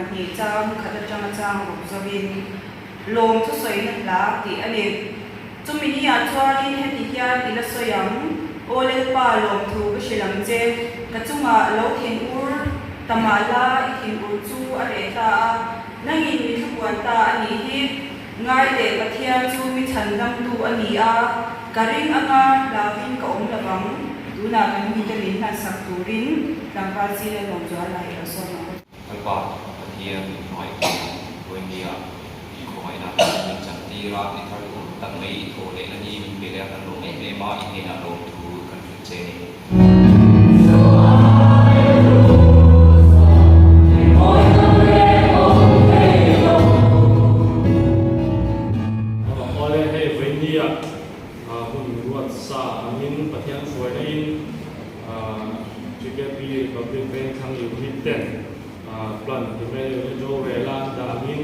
pahnih chang khat atanga chang ruk zawin lawm thusawina hla tih a ni. Chumi ni-ah chuanin heti hian i la sawi ang, Aw Lalpa, lawmthu ka hrilh ang che, ka chungah lo thin ur ta mah la, i thin ur chu a reh ta a, nangin mi thlapuan ta a nih hi. Ngai leh Pathian chu mi chhandamtu a ni a, ka ring anga hlauin ka awm lo vang. Tunah kan mite min hlansak turin tlangval zing a nuam zual lai ilo sawm ang. Lalpa Pathian min hmangaih tu Bohemia i khawngaihna min chan tir a, ni thar tum tak mai i thaw leh na ni min pe leh a, kan lawm em em a, i hnenah lawmthu kan hrilh che a ni. Awle hei vawinia hun ruat sa angin Pathian hruaina in GKP Republic Vengthlang Unit ten plan Himel Unit rorel a dah angin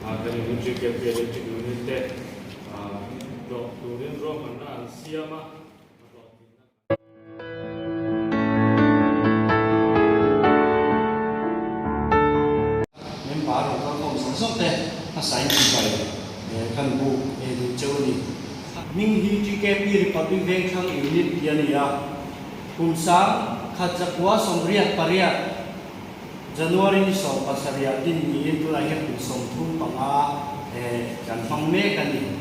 kan Unit GKP Electric Unit te tlawh turin ruahmanna an siam a. Member rawn kal khawm zawng zawng te hmasain chibai kan buk e duh cheu a ni. Hming hi TKP Republic Vengthlang Unit tih a ni a, kum sang khat zakua 88 January ni 17 din niin tunah hian kum 35 kan hmang mek a ni.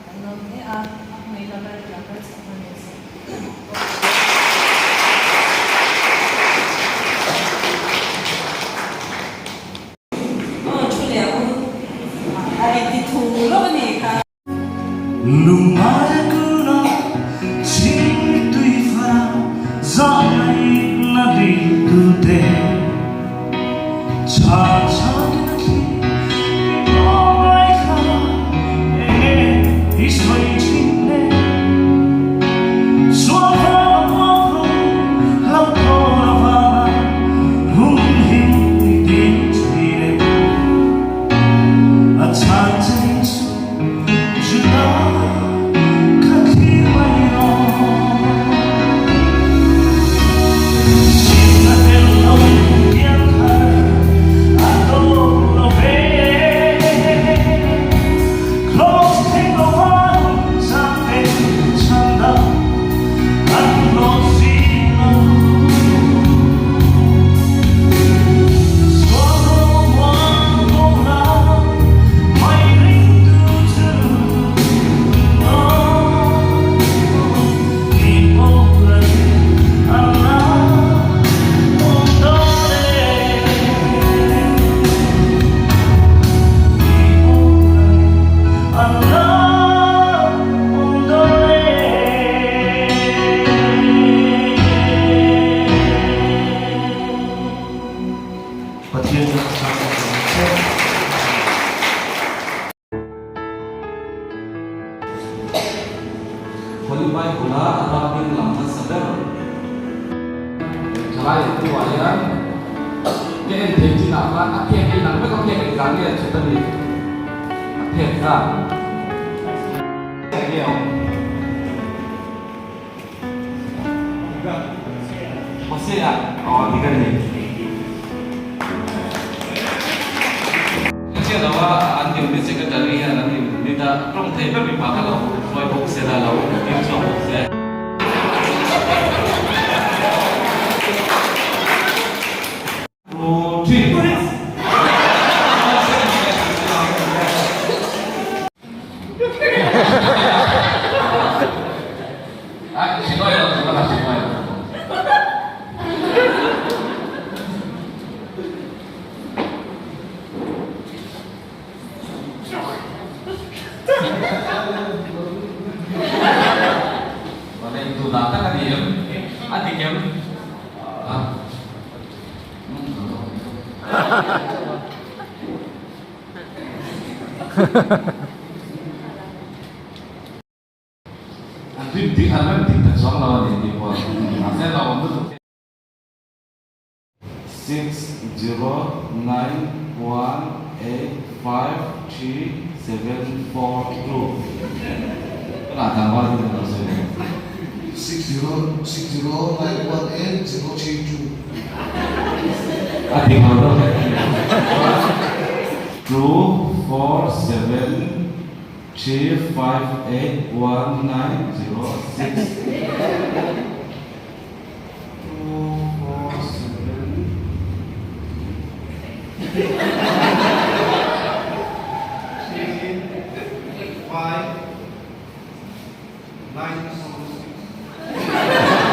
Kan lawm hle a, a hmei la ber tia kal chak na nei se. Aw thu leh u, a inti thu lo a nih kha. Lungngai kuna chhing tui fara zaina dil te Chha chhakin a thli i ngawi kha enge i sawi thin le? Sual vang a muang ho hlauh thawn avanga hun him i ding thin em? A chhan che in chu Juda kha thlir mai rawh. Zing a tel lo piang thar a tawp lo ve. Close thei lo van zan te chhan dam an hlawh si lo. Sual ro muang ko la mai ring tu chu Pathian nih a thlah a Holy Bible-a ram hming lam hmasa ber thalai leh hnuah hian ka en thei chinah khan a phek ei dang vek a phek engzah nge a chhut a ni a phek zat enge awm Hosea aw dik a ni. Ka chiah lo a, an unit secretary hian an unit a tawng thei ber mipa kha lo hruai bawk se la, lo dil chhuak bawk se. An rim dik an rem dik ta chuang lo a ni tih pawh mahse lo awm lutuk hian. 6091853 742 Tunah tlangval hi kan lo sawi leh. 60 60918 032. A dik lo deuh hlek a ni. Two, four, seven, three, five, eight, one, nine, zero, six. Two, four, seven, three, five, nine, zero, six.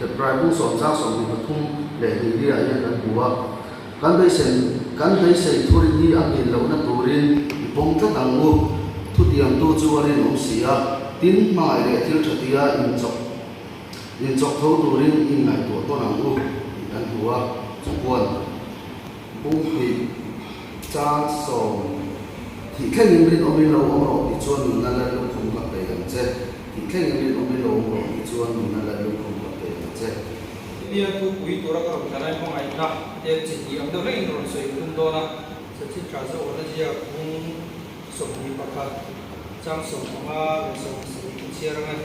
Hebrai bung sawmchang 23 leh hnih riah hian kan hmu a, kan beisei kan beisei thurin hi a nghin lohna turin i pawm tlat ang u. Thutiamtu chu a rinawm si a, tin hmangaih leh thil tha tia inchawk inchawk tho turin inngaihtuah tawn ang u tih kan hmu a, chukuan bung hnih chang sawm thih thlengin rinawmin lo awm rawh tih chuan nunna Lallukhum ka pe ang che. Tih thleng in rinawm i lo awm rawh tih chuan nunna la lukhum ka pe ang che. Bialtu pui tura ka rawn tlan ai hmangaihna te chi hnih ang deuh hlek in rawn sawi tum dawn a. Sachin tha zawh awna ziak bung 21 chang 15 leh 17 in chhiar ang e.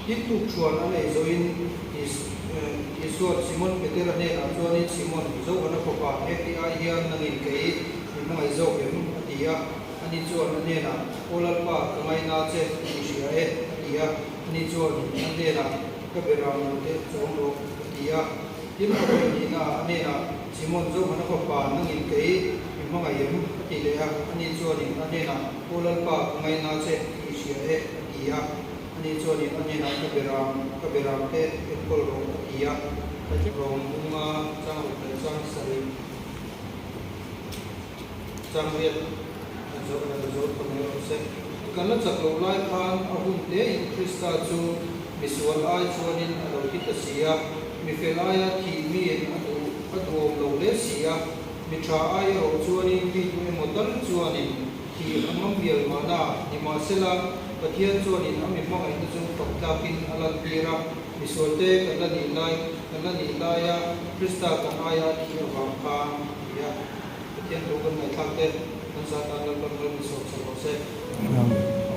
Tin tuk thuan an ei zawhin Isua'n Simon Petera hnenah chuanin Simon, Zohana fapa, heti ai hian nangin kei min hmangaih zawk em? a ti a. Ani chuan a hnenah, Aw Lalpa, ka ngaina che tih i hria e, a ti a. Ani chuan a hnenah, Ka berah mute chawm rawh, a ti a. Tin, a vawi nihnaah a hnenah, Simon, Johana fapa, nangin kei i hmangaih em? a ti leh a. Ani chuanin a hnenah, Aw Lalpa, ka ngaina che tih i hria e, a ti a. Ani chuanin a hnenah, Ka berah, ka berah te enkawl rawh, a ti a. Rawng bunga chang ruk leh chang sarih. Changriat a zawh zawh ta mai rawh se. Kan la chak loh lai khan a hun hle in Krista chu misual ai chuanin a lo ti ta si a, mi fel aia thih miin a duh a duhawm lo hle si a, mi tha ai erawh chuanin mi duh emaw tal chuanin thih a ngam mial mahna, nimahsela Pathian chuanin a mi hmangaihna chu fak tlakin a lantir a, misualte kan la nih lai kan la nih laia Krista kan aia thih avang khan a ti a. Pathian thu kan ngaihthlak te kan zat nan Lalpan mal min sawm chho rawh se. Amen.